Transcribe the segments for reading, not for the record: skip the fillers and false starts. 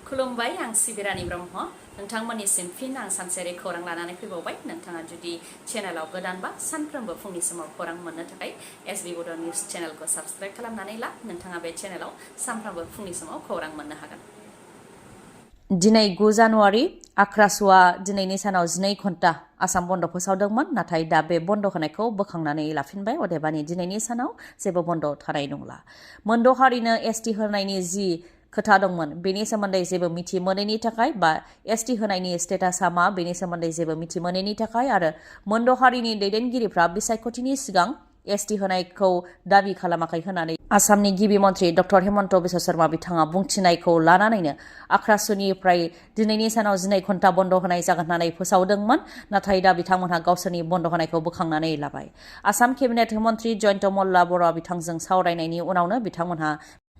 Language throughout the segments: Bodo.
खुलुमबाय आं सिबिरानि ब्रह्म नोंथांमोननिसिम फिन आं सानसेयारि खौरां लानानै फैबावबाय नोंथाङा जुदि चेनेलाव गोदानबा सानफ्रोमबो फुंनि समाव खौरां मोननो थाखाय एसबी बड' निउज चेनेलखौ साबस्क्राइब खालामनानै ला नोंथाङा बे चेनेलाव सानफ्रोमबो फुंनि समाव खौरां मोननो हागोन। दिनै 9 जानुवारि आख्रासुआ दिनैनि सानाव 2 घन्टा आसाम बन्द फोसावदोंमोन नाथाय दा बे बन्द होनायखौ बोखांनानै लाफिनबाय अदेबानि दिनैनि सानाव जेबो बन्द थानाय नंला। मोनद' हारिनो एसटि होनायनि जि खोथा दंमोन बेनि सोमोन्दै जेबो मिथि मोनैनि थाखाय बा एसटि होनायनि स्टेटासा मा बेनि सोमोन्दै जेबो मिथि मोनैनि थाखाय आरो मोनद' हारिनि दैदेनगिरिफ्रा बिसायख'थिनि सिगां एसटि होनायखौ दाबि खालामाखै होननानै आसामनि गिबि मन्थ्रि डक्टर हेमन्त बिश्व शर्मा बिथाङा बुंथिनायखौ लानानैनो आख्रासुनिफ्राय दिनैनि सानाव 2 घन्टा बन्द होनाय जागोन होननानै फोसावदोंमोन नाथाय दा बिथांमोनहा गावसोरनि बन्द होनायखौ बोखांनानै लाबाय। आसाम केबिनेट मन्थ्रि जयन्त मल्ल बर'आ बिथांजों सावरायनायनि उनावनो बिथांमोनहा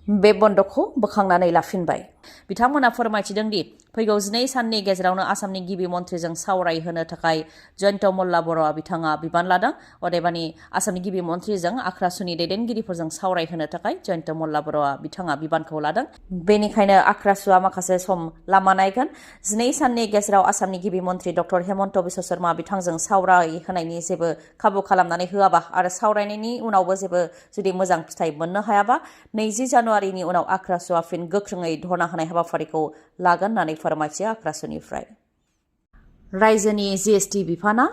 बे बन्दखौ बोखांनानै लाफिनबाय। बिथांमोना फोरमायथिदों दि फैगौ 2 साननि गेजेरावनो आसामनि गिबि मन्थ्रिजों सावरायहोनो थाखाय जयन्त मल्ल बर'आ बिथाङा बिबान लादों अदेबानि आसामनि गिबि मन्थ्रिजों आख्रासुनि दैदेनगिरिफोरजों सावरायहोनो थाखाय जयन्त मल्ल बर'आ बिथाङा बिबानखौ लादों। बेनिखायनो आख्रासुआ माखासे सम लामा नायगोन। 2 साननि गेजेराव आसामनि गिबि मन्थ्रि डक्टर हेमन्त बिश्व शर्मा बिथांजों सावरायहोनायनि जेबो खाबु खालामनानै होआबा आरो सावरायनायनि उनावबो जेबो जुदि मोजां फिथाइ मोननो हायाबा 20 जानुवारिनि उनाव आख्रासुआ फिन गोख्रोङै धर्ना होनाय हाबाफारिखौ लागोन होननानै फोरमायथियो आख्रासुनिफ्राय। रायजोनि जिएसटि बिफाना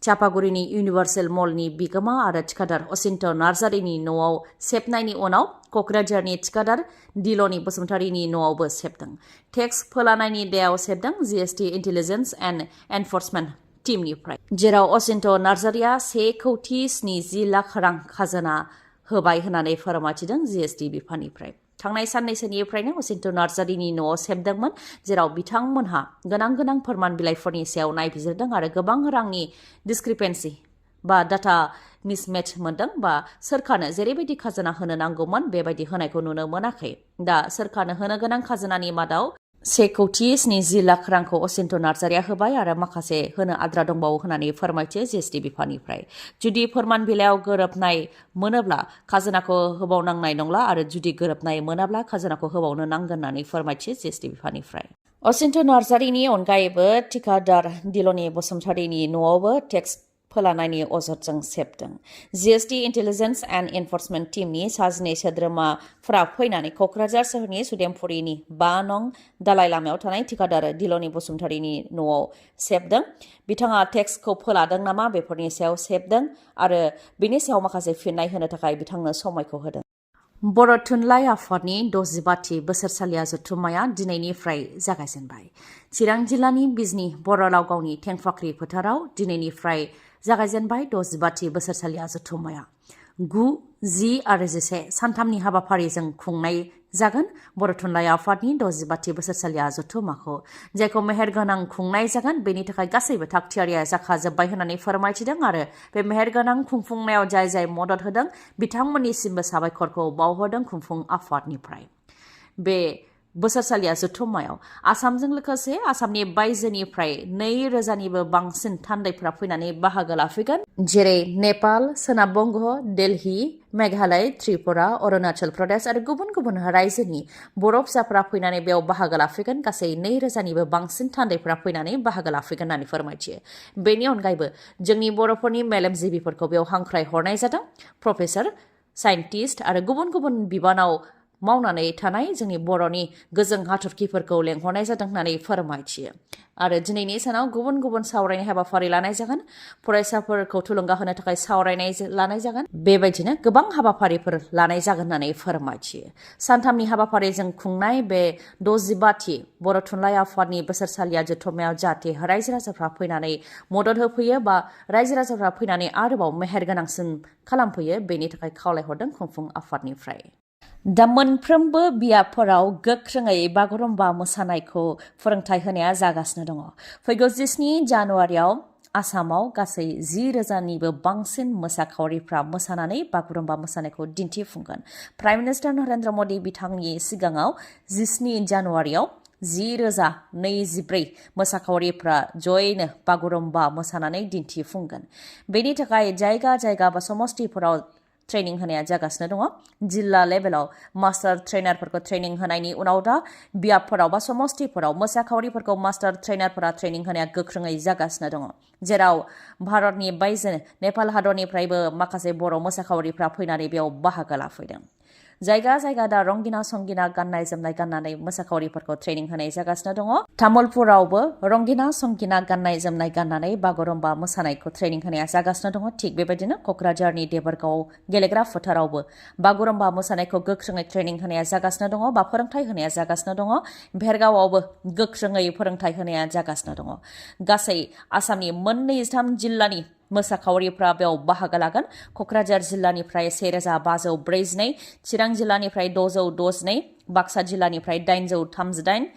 चापागुरिनि इउनिभार्सेल मलनि बिगोमा आरो थिखादार अचिन्त्य नार्जारिनि न'आव सेबनायनि उनाव क'क्राझारनि थिखादार दिल'नि बसुमतारिनि न'आवबो सेबदों। टेक्स फोलानायनि दायाव सेबदों जिएसटि इन्टेलिजेन्स एन्ड एनफर्समेन्ट टीमनिफ्राय, जेराव अचिन्त्य नार्जारिया 1,70,70 लाख रां खाजोना होबाय होननानै फोरमायथिदों जिएसटि बिफाननिफ्राय। थांनाय साननैसोनिफ्रायनो अचिन्त्य नार्जारिनि न'आव सेबदोंमोन जेराव बिथांमोनहा गोनां फोरमान बिलाइफोरनि सायाव नायबिजिरदों आरो गोबां रांनि डिसक्रिपेन्सि बा डाटा मिसमेच मोनदों बा सोरखारनो जेरैबायदि खाजोना होनो नांगौमोन बेबायदि होनायखौ नुनो मोनाखै। दा सोरखारनो होनो गोनां खाजोनानि मादाव 1,70,70 लाख रांखौ अचिन्त्य नार्जारिया होबाय आरो माखासे होनो आद्रा दंबावो होननानै फोरमायथियो जिएसटि बिफाननिफ्राय। जुदि फोरमान बिलाइयाव गोरोबनाय मोनोब्ला खाजोनाखौ होबावनांनाय नंला आरो जुदि गोरोबनाय मोनाब्ला खाजोनाखौ होबावनो नांगोन होननानै फोरमायथियो जिएसटि बिफाननिफ्राय। अचिन्त्य नार्जारिनि अनगायैबो थिखादार दिल'नि बसुमतारिनि न'आवबो टेक्स फोलानायनि अजदजों सेबदों। जिएसटि इन्टेलिजेन्स एन्ड एनफर्समेन्ट टीमनि 12 सोद्रोमाफोरा फैनानै क'क्राझार सोहोरनि सुदेमपुरिनि 5 नं दालाइ लामायाव थानाय थिखादार दिल'नि बसुमतारिनि न'आव सेबदों। बिथाङा टेक्सखौ फोलादों नामा बेफोरनि सायाव सेबदों आरो बेनि सायाव माखासे फिननाय होनो थाखाय बिथांनो समायखौ होदों। बर' थुनलाइ आफादनि 65थि बोसोरसालिया जथुम्माया दिनैनिफ्राय जागायजेनबाय। चिरां जिल्लानि बिजनी बर' लावगावनि थेंफाख्रि फोथाराव दिनैनिफ्राय जागायजेनबाय 65थि बोसोरसालिया जथुम्माया। 9, 10 आरो 11 सानथामनि हाबाफारिजों खुंनाय जागोन बर' थुनलाइ आफादनि 65थि बोसोरसालिया जथुम्माखौ, जायखौ मेहेरगोनां खुंनाय जागोन बेनि थाखाय गासैबो थागथियारिया जाखाजोब्बाय होननानै फोरमायथिदों आरो बे मेहेरगोनां खुंफुंनायाव जाय मदद होदों बिथांमोननिसिमबो साबायखरखौ बावहरदों खुंफुं आफादनिफ्राय। बे बोसोरसालिया जथुम्मायाव आसामजों लोगोसे आसामनि बायजोनिफ्राय 2,000निबो बांसिन थान्दैफोरा फैनानै बाहागो लाफैगोन, जेरै नेपाल, सोनाब बंग, दिल्ली, मेघालय, त्रिपुरा, अरुणाचल प्रदेश आरो गुबुन रायजोनि बर' फिसाफोरा फैनानै बेयाव बाहागो लाफैगोन। गासै 2,000निबो बांसिन थान्दैफोरा फैनानै बाहागो लाफैगोन होननानै फोरमायथियो। बेनि अनगायैबो जोंनि बर'फोरनि मेलेमजिबिफोरखौ बेयाव हांख्राय हरनाय जादों। प्रफेसर, साइन्टिस्ट आरो गुबुन बिबानाव मावनानै थानाय जोंनि बर'नि गोजों हाथरखिफोरखौ लेंहरनाय जादों होननानै फोरमायथियो। आरो दिनैनि सानाव गुबुन सावरायनाय हाबाफारि लानाय जागोन। फरायसाफोरखौ थुलुंगा होनो थाखाय सावरायनाय लानाय जागोन। बेबायदिनो गोबां हाबाफारिफोर लानाय जागोन होननानै फोरमायथियो। सानथामनि हाबाफारिजों खुंनाय बे 65थि बर' थुनलाइ आफादनि बोसोरसालिया जथुम्मायाव जाहाथे रायजो राजाफ्रा फैनानै मदद होफैयो बा रायजो राजाफ्रा फैनानै आरोबाव मेहेरगोनांसिन खालामफैयो बेनि थाखाय खावलायहरदों खुंफुं आफादनिफ्राय। दा मोनफ्रोमबो बियाबफोराव गोख्रोङै बागुरुम्बा मोसानायखौ फोरोंथाय होनाया जागासिनो दङ। फैगौ 17 जानुवारियाव आसामाव गासै 10,000निबो बांसिन मोसाखावरिफ्रा मोसानानै बागुरुम्बा मोसानायखौ दिन्थिफुंगोन। प्राइम मिनिस्टार नरेन्द्र मदि बिथांनि सिगाङाव 17 जानुवारियाव 10,024 मोसाखावरिफ्रा जयैनो बागुरुम्बा मोसानानै दिन्थिफुंगोन। बेनि थाखाय जायगा बा समस्तिफोराव ट्रेनिं होनाया जागासिनो दङ जिल्ला लेभेलाव मास्टार ट्रेनारफोरखौ ट्रेनिं होनायनि उनाव दा बियाबफोराव बा समस्तिफोराव मोसाखावरिफोरखौ मास्टार ट्रेनारफोरा ट्रेनिं होनाया गोख्रोङै जागासिनो दङ जेराव भारतनि बायजो नेपाल हादरनिफ्रायबो माखासे बर' मोसाखावरिफ्रा फैनानै बेयाव बाहागो लाफैदों जायगा जायगा दा रंगिना संगिना गाननाय जोमनाय गाननानै मोसाखावरिफोरखौ ट्रेनिं होनाय जागासिनो दङ तामुलपुरावबो रंगिना संगिना गाननाय जोमनाय गाननानै बागुरुम्बा मोसानायखौ ट्रेनिं होनाया जागासिनो दङ थिग बेबायदिनो क'क्राझारनि देबोरगाव गेलेग्रा फोथारावबो बागुरुम्बा मोसानायखौ गोख्रोङै ट्रेनिं होनाया जागासिनो दङ बा फोरोंथाय होनाया जागासिनो दङ भेरगावआवबो गोख्रोङै फोरोंथाय होनाया जागासिनो दङ गासै आसामनि 23 जिल्लानि मोसाखावरिफ्रा बेयाव बाहागो लागोन क'क्राझार जिल्लानिफ्राय 1542 चिरां जिल्लानिफ्राय 662 बाक्सा जिल्लानिफ्राय 838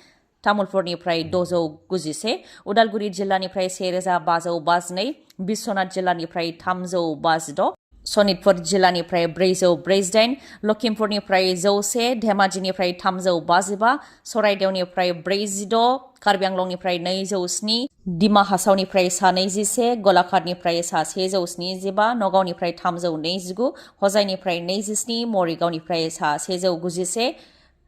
तामुलपुरनिफ्राय 691 उदालगुरि जिल्लानिफ्राय 1552 बिश्वनाथ जिल्लानिफ्राय 356 सनितपुर जिल्लानिफ्राय 448 लखिमपुरनिफ्राय 100 धेमाजिनिफ्राय 355 सराइदेवनिफ्राय 46 कार्बि आंलंनिफ्राय 207 डिमा हासावनिफ्राय 121 गलाघाटनिफ्राय 175 नगावनिफ्राय 329 हजाइनिफ्राय 27 मरिगावनिफ्राय 191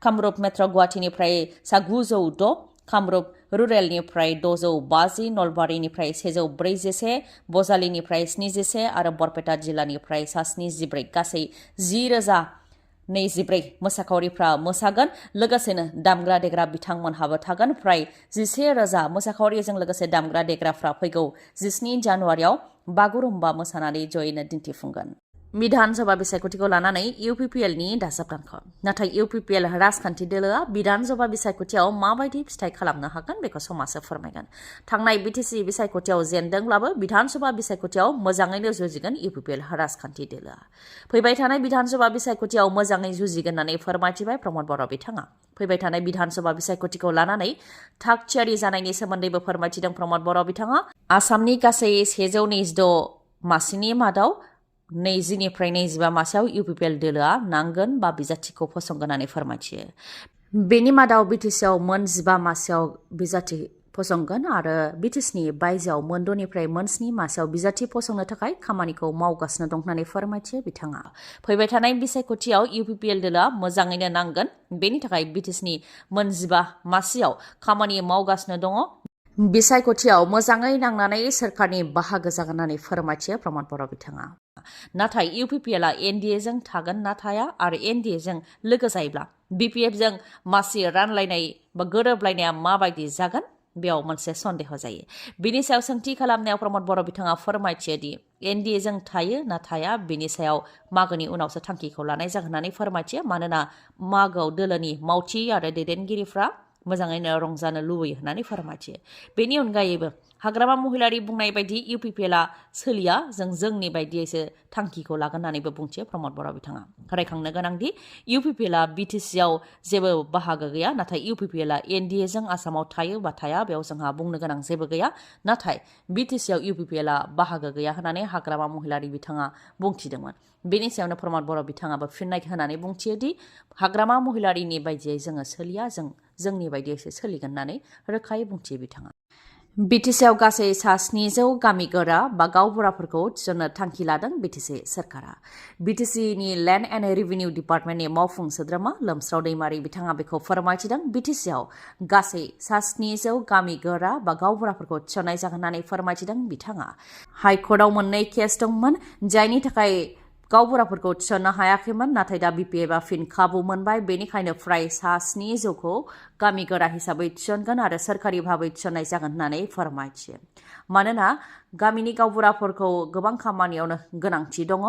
कामरुप मेट्र' गुवाहाटीनिफ्राय 906 कामरुप रुरेलनिफ्राय 650 नलबारिनिफ्राय 141 बजालिनिफ्राय 71 आरो बरपेटा जिल्लानिफ्राय 74 गासै 10,024 मोसाखावरिफ्रा मोसागोन लोगोसेनो दामग्रा देग्रा बिथांमोनहाबो थागोन फ्राय 11,000 मोसाखावरिजों लोगोसे दामग्रा देग्राफ्रा फैगौ 17 जानुवारियाव बागुरुम्बा मोसानानै जयैनो दिन्थिफुंगोन बिधान सभा बिसायख'थिखौ लानानै इउपिपिएलनि दाजाबदानखौ नाथाय इउपिपिएल राजखान्थि दोलोआ बिधान सभा बिसायख'थियाव माबायदि फिथाइ खालामनो हागोन बेखौ समाजआ फोरमायगोन थांनाय बिटिसि बिसायख'थियाव जेनदोंब्लाबो बिधान सभा बिसायख'थियाव मोजाङैनो जुजिगोन इउपिपिएल राजखान्थि दोलोआ फैबाय थानाय बिधान सभा बिसायख'थियाव मोजाङै जुजिगोन होननानै फोरमायथिबाय प्रमद बर' बिथाङा फैबाय थानाय बिधान सभा बिसायख'थिखौ लानानै थाग थियारि जानायनि सोमोन्दैबो फोरमायथिदों प्रमद बर' बिथाङा आसामनि गासै 126 मासिनि मादाव 20निफ्राय 25 मासियाव इउपिपिएल दोलोआ नांगोन बा बिजाथिखौ फसंगोन होननानै फोरमायथियो बेनि मादाव बिटिसिआव मोन 15 मासियाव बिजाथि फसंगोन आरो बिटिसिनि बायजोआव मोन 6निफ्राय मोन 7 मासियाव बिजाथि फसंनो थाखाय खामानिखौ मावगासिनो दं होननानै फोरमायथियो बिथाङा फैबाय थानाय बिसायख'थियाव इउपिपिएल दोलोआ मोजाङैनो नांगोन बेनि थाखाय बिटिसिनि मोन 15 मासियाव खामानि मावगासिनो दङ बिसायख'थियाव मोजाङै नांनानै सोरखारनि बाहागो जागोन होननानै फोरमायथियो प्रमद बर' बिथाङा नाथाय इउपिपिएलआ एनडिएजों थागोन ना थाया आरो एनडिएजों लोगो जायोब्ला बिपिएफजों मासि रानलायनाय बा गोरोबलायनाया माबायदि जागोन बेयाव मोनसे सन्देह जायो बिनि सायाव सोंथि खालामनायाव प्रमद बर' बिथाङा फोरमायथियो दि एनडिएजों थायो ना थाया बिनि सायाव मागोनि उनावसो थांखिखौ लानाय जागोन होननानै फोरमायथियो मानोना मागोआव दोलोनि मावथि आरो दैदेनगिरिफ्रा मोजाङैनो रंजानो लुबैयो होननानै फोरमायथियो बेनि अनगायैबो हाग्रामा महिलारि बुंनाय बायदि इउपिपिएलआ सोलिया जोंनि बायदियैसो थांखिखौ लागोन होननानैबो बुंथियो प्रमद बर' बिथाङा रायखांनो गोनांदि इउपिपिएलआ बिटिसिआव जेबो बाहागो गैया नाथाय इउपिपिएलआ एनडिएजों आसामाव थायो बा थाया बेयाव जोंहा बुंनो गोनां जेबो गैया नाथाय बिटिसिआव इउपिपिएलआ बाहागो गैया होननानै हाग्रामा महिलारि बिथाङा बुंथिदोंमोन बेनि सायावनो प्रमद बर' बिथाङाबो फिननाय होनानै बुंथियो दि हाग्रामा महिलारिनि बायदियै जोङो सोलिया जोंनि बायदियैसो सोलिगोन होननानै रोखायै बुंथियो बिथाङा बिटिसिआव गासै 700 गामि गोरा बा गावबुराफोरखौ थिसननो थांखि लादों बिटिसि सरकारा बिटिसिनि लेन्ड एन्ड रेभिनिउ डिपार्टमेन्टनि मावफुं सोद्रोमा लोमस्राव दैमारि बिथाङा बेखौ फोरमायथिदों बिटिसिआव गासै 700 गामि गोरा बा गावबुराफोरखौ थिसननाय जागोन होननानै फोरमायथिदों बिथाङा हाइकर्टआव मोननै केस दंमोन जायनि थाखाय गावबुराफोरखौ थिसननो हायाखैमोन नाथाय दा बिपिएफआ फिन खाबु मोनबाय बेनिखायनो फ्राय 700खौ गामि गोरा हिसाबै थिसनगोन आरो सोरखारि भाबै थिसननाय जागोन होननानै फोरमायथियो मानोना गामिनि गावबुराफोरखौ गोबां खामानियावनो गोनांथि दङ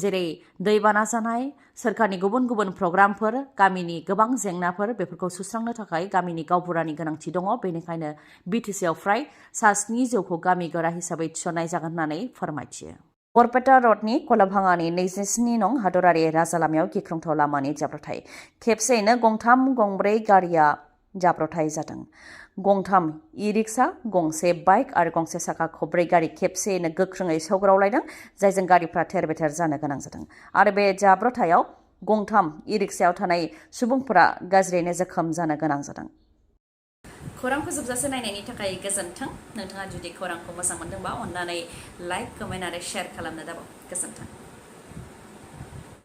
जेरै दैबाना जानाय सोरखारनि गुबुन गुबुन प्रग्रामफोर गामिनि गोबां जेंनाफोर बेफोरखौ सुस्रांनो थाखाय गामिनि गावबुरानि गोनांथि दङ बेनिखायनो बिटिसिआव फ्राय 700खौ गामि गोरा हिसाबै थिसननाय जागोन होननानै फोरमायथियो बरपेटा रडनि कलाभाङानि 27 नं हादरारि राजालामायाव गिख्रंथाव लामानि जाब्रबथाय खेबसेयैनो गंथाम गंब्रै गारिया जाब्रबथाय जादों गंथाम इ-रिक्सा गंसे बाइक आरो गंसे साखा खब्रै गारि खेबसेयैनो गोख्रोङै सौग्रावलायदों जायजों गारिफ्रा थेर बेथेर जानो गोनां जादों आरो बे जाब्रबथायाव गंथाम इ-रिक्सायाव थानाय सुबुंफोरा गाज्रियैनो जोखोम जानो गोनां जादों खौरांखौ जोबजासे नायनायनि थाखाय गोजोन्थों नोंथाङा जुदि खौरांखौ मोजां मोनदोंबा अन्नानै लाइक कमेन्ट आरो शेयार खालामनो दाबाव गोजोन्थों